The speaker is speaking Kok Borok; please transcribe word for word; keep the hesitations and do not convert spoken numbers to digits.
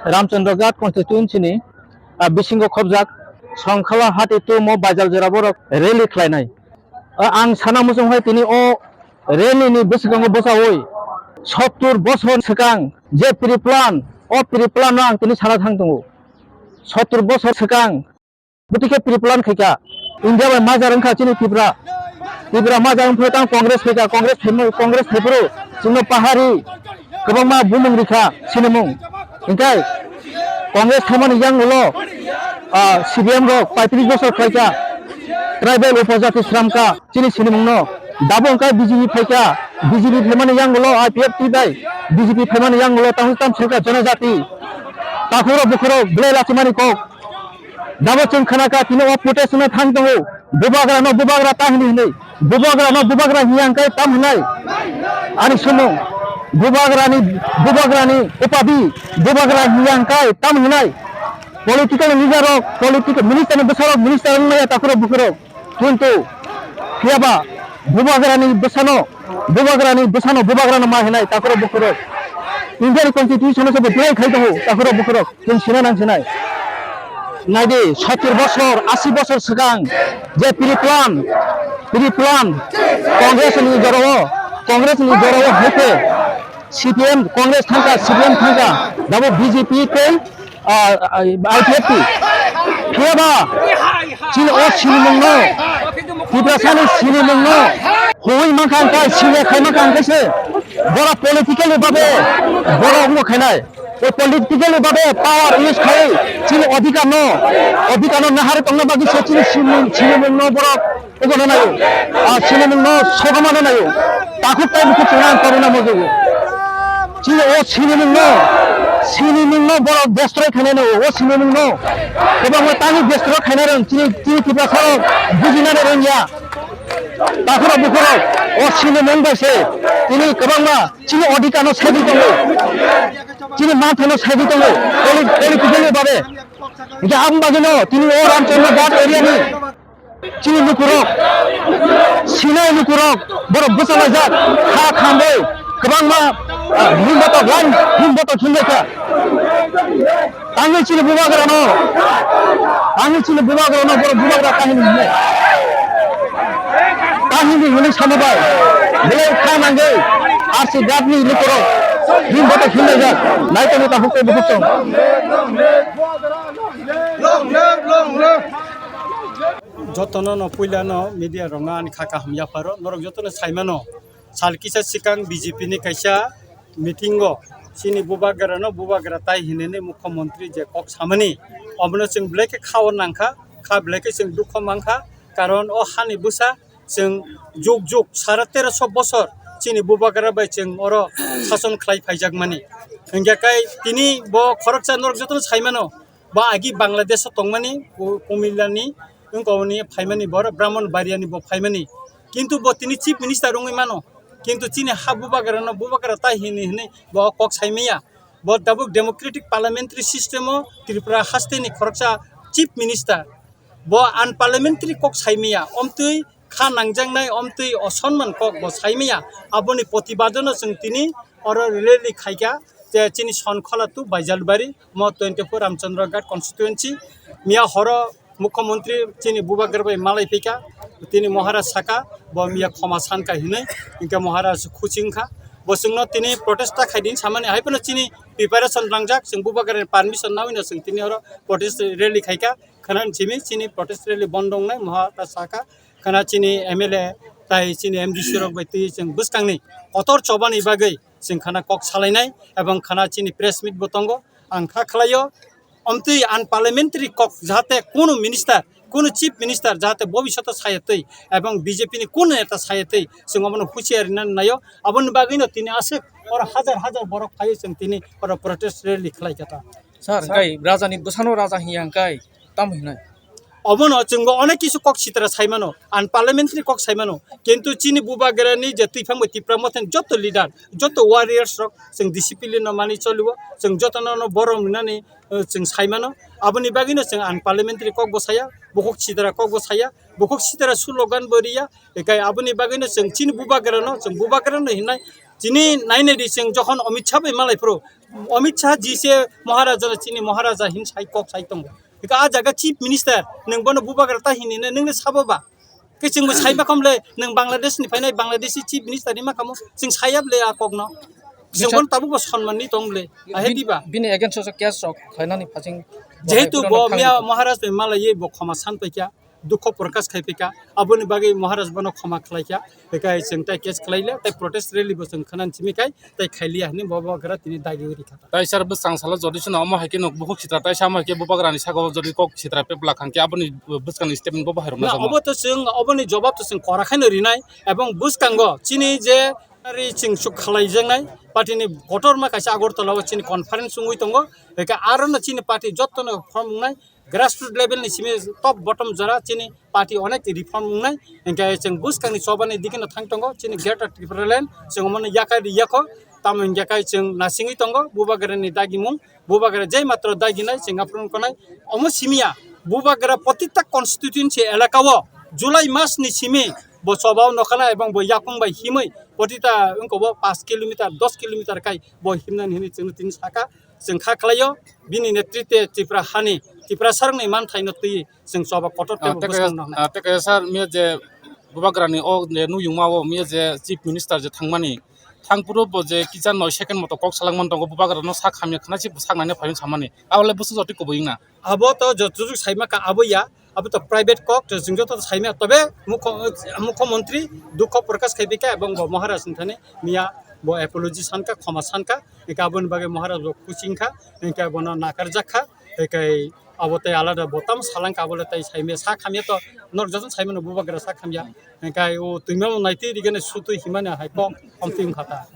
Ramchandra Ghat constituency ni, ah, bisingo khobjak Songkhala hati tumo Baijal jora borok rally khlainai. Ah, ang sana muchung hai tini o rally ni bwskango bwchaui sottur bosor swkang je pre-plan, o pre-plan no ang tini sana thang tongo. Sottur bosor swkang Bwtwi khe pre-plan khaikha. India bai majak wngkha chini Tripura. Tripura majak wngphuru tang Congress phaikha, Congress phaimung, Congress phaiphuru chwngno pahari kwbangma bumung rikha sinimung. Hinkhe Congress thaimani yang ulo, ah, C P M rok paitris bosor khlaikha. Tribal upojati sramkha chini sinimungno. Dabo wngkha B J P phaikha, B J P phaimani yang ulo I P F T bai B J P phaimani yang ulo tamo tam sirkha jonojati. Takhurok bukhurok belai lachimani kok. Dabo chwng khnakha tini o protest wngna thang tongo. Bubagrano bubagra ta hini hinwi. Bubagrano bubagra hiya hwnkhe tam hinai. Ani sumung. Bubagrani, bubagrani upadi. Bubagra hiya hwnkhe tam hinai. Political leader rok, political minister ni bwsarok, minister wngmaya takhurok bukhurok. Kintu phiyaba bubagrani bwsano, bubagrani bwsano, bubagrano ma hinai takhurok bukhurok. Indian constitution o se bo belai khai tongo takhurok bukhurok. Chwng sina nang sinai. Naidi, sottur bosor, asi bosor swkang je pre-plan, pre-plan Congress ni jorao, Congress ni jorao haikhe C P M, Congress thangkha, C P M thangkha, dabo B J P tei, ah, ah, I P F T. Phiyaba chini o sinimungno, Tiprasani sinimungno huwi mankha hwnkhe, siniya khai mankha hwnkhe se bora politically babe bora wngmo khainai. O politically babe power use khai chini odhikar no, odhikar no nahari tongna bagwi se chini sinimung, sinimung no borok ogono nayo. A sinimung no sogomano nayo. Takhuk tai bukhuk chwngno ang korona mojogo. Chini o sinimung no, sinimung no borok destroy khainai no, o sinimung no. Kwbangma tangwi destroy khainai rwng chini, chini Tiprasa rok bujinani rwngya. Takhurok bukhurok o sinimung bai se tini kwbangma chini odhikar no saidi tongo, chini manthai no saidi tongo, poli-, politically babe. Hingke ang bagwino tini o Ramchandra Ghat area ni chini lukurok, sinai lukurok, borok bwchalaijak, ha khambai, kwbangma, ah, himbotok line, himbotok hinlaikha. Tangwi chini bubagrano, tangwi chini bubagrano, borok bubagra kahini hinwi. Kahini hinwi samabai, belai kha nangwi, R C Ghat ni lukurok, himbotok hinlaijak, naitokni takhuk tei bukhuk tong. Jotono no puila no media rok no ani kha kaham yapharo, norok jotono saimano. Sal kisa swkang B J P ni kaisa meeting o chini bubagra no bubagra tai hinwi mukhyamantri je kok samani, obono chwng belai khe kha o nangkha, kha belai khe chwng dukho mankha, karon o hani bwsa chwng juk juk sara teroso bosor chini bubagra bai chwng oro sason khlai phaijakmani. Hingkhe kai tini bo khoroksa norok jotono saimano, bo agi Bangladesh o tongmani, ku-, Kumilla ni, wngkha boni phaimani, bo oro Brahmanbaria ni bo phaimani. Kintu bo tini chief minister wngwi mano. Kintu chini ha bubagra no bubagra tai hini hinwi bo kok saimaya. Bo tabuk Democratic Parliamentary System o Tripura haste ni khoroksa chief minister. Bo unparliamentary kok saimaya. Omtwi kha nangjaknai, omtwi osonman kok bo saimaya. Aboni protibado no chwng tini oro rally khaikha, je chini Sonkhola to Baijalbari, mo twenty-four Ramchandra Ghat constituency. Miya horo Mukhyamantri chini bubagra bai malai phika, tini Maharaj saka, bo miya khoma sanka hinwi, hingke Maharaj khusi wngkha. Bo chwngno tini protest ta khaidi samani, hai phano chini preparation langjak, chwng bubagrani permission nawino chwng tini oro protest rally khaika. Khana simi chini protest rally bondo wngnai, Maharaj saka, khana chini M L A tai chini M D C rok bai twi chwng bwskangni kotor chobani bagwi chwng khana kok salainai, ebong khana chini press meet bo tongo. Ang kha khlaio, omtwi unparliamentary kok jahate kunu minister, kunu chief minister jahate bobishoto sayatwi, ebong B J P ni kunu neta sayatwi, chwng obono husiar rina naio. Aboni bagwino tini aswk oro hajar hajar borok phaiwi chwng tini oro protest rally khlai kha ta. Sir, hwnkhe raja ni bwsano raja hiya hwnkhe tamo hinai? Obono chwngbo onek kisu kok sitra saimano, unparliamentary kok saimano, kintu chini bubagrani je twiphang bai Tipra Motha ni joto leader, joto warriors rok chwng discipline no mani choliwo, chwng jotono no borom rinani, eh, chwng saimano. Aboni bagwino chwng unparliamentary kok bo saya, bukhuk sitra kok bo saya, bukhuk sitra slogan bo riya, ekai aboni bagwino chwng chini bubagrano, chwng bubagrano hinai Tini nainai di chwng jokhon Amit Shah bai malai phuru, Amit Shah ji se Maharaja chini Maharaja hin sai kok sai tongo. Ika a jaga Chief Minister nwng bono bubagra ta hinine nwngno sabo ba? Khe chwngbo saiba kham le, nwng Bangladesh ni phainai Bangladeshi Chief Minister ni ma khamo, chwng saya ble a kokno. Chwng Bisa- bono tabukbo sonman ni tong ble. Ahe Bin- diba? Bini against o case rok khlainani phasing Jehetu bo bo miya Maharaj bai malaiwi bo khoma san paikha, dukho prakash khai paikha, aboni bagwi Maharaj bono khoma khlaikha. Bekai chwng tai case khlaile, tai protest rally bo chwng khwna simi kai, tai khailiya hinwi bo bubagra tini dagi uri kha. Tai sir bwskang salo jodi sino omo hai khe no bukhuk sitra tai samo hai khe bubagrani saka o jodi kok sitra pepla khang khe aboni bwskangni statement bo bahai rwna Na, jakma. Obo to chwng, oboni jobab to chwng kora khaino rinai, ebong bwskango chini je ri chwng suk khalaijaknai, party ni kotorma kaisa Agartala o chini conference wngwi tongo, eke aro no chini party jotto no form wngnai, grassroots level ni simi top bottom jora chini party onek reform wngnai, hingke chwng bwskangni chobani digi no thang tongo, chini Greater Tipraland chwng omono yakai ri yakho, tamo hingke kai chwng nasingwi tongo, bubagrani dagimung, bubagra jai matro daginai chwng aphuru wngkhanai, omo simiya, bubagra protita constituency elaka o July mas ni simi bo choba o nokhanai ebong bo yakung bai himwi protita wngkha bo pash kilometer, dos kilometer kai bo himnani hinwi chwngno tini saka, chwng kha khlaio, bini netrite Tripura hani, Tripura sarokni manthaino twi chwng choba kotor tei Ah, bo tei bwskang kaisa, noknai. Ah, tei kaisa sir, miya je bubagrani o je nuyungma o miya je Chief Minister je thangmani, thangphuru bo je kisa noi second moto kok salangmani tongo, bubagrano sak hamya khna si sak naina phaimani samani. Abole bwswk jotwi kubui wngna. Abo to joto juk saima ka abo ya, abo to private kok, to chwng joto saima, tobe mukho-, mukho montri dukho prakash khai bika ebong bo Maharaj ni thani miya bo apology sanka, khoma sanka, eka aboni bagwi Maharaj bo kuching kha, eka bono nakarjak kha, eka abo tei alada bo tam salang ka, abole tei saimya sa khamya to, nok joto saimano bubagra sa khamya, eka o twima naitwi rigene sutwi himani hai kok, omtwi wngkha ta.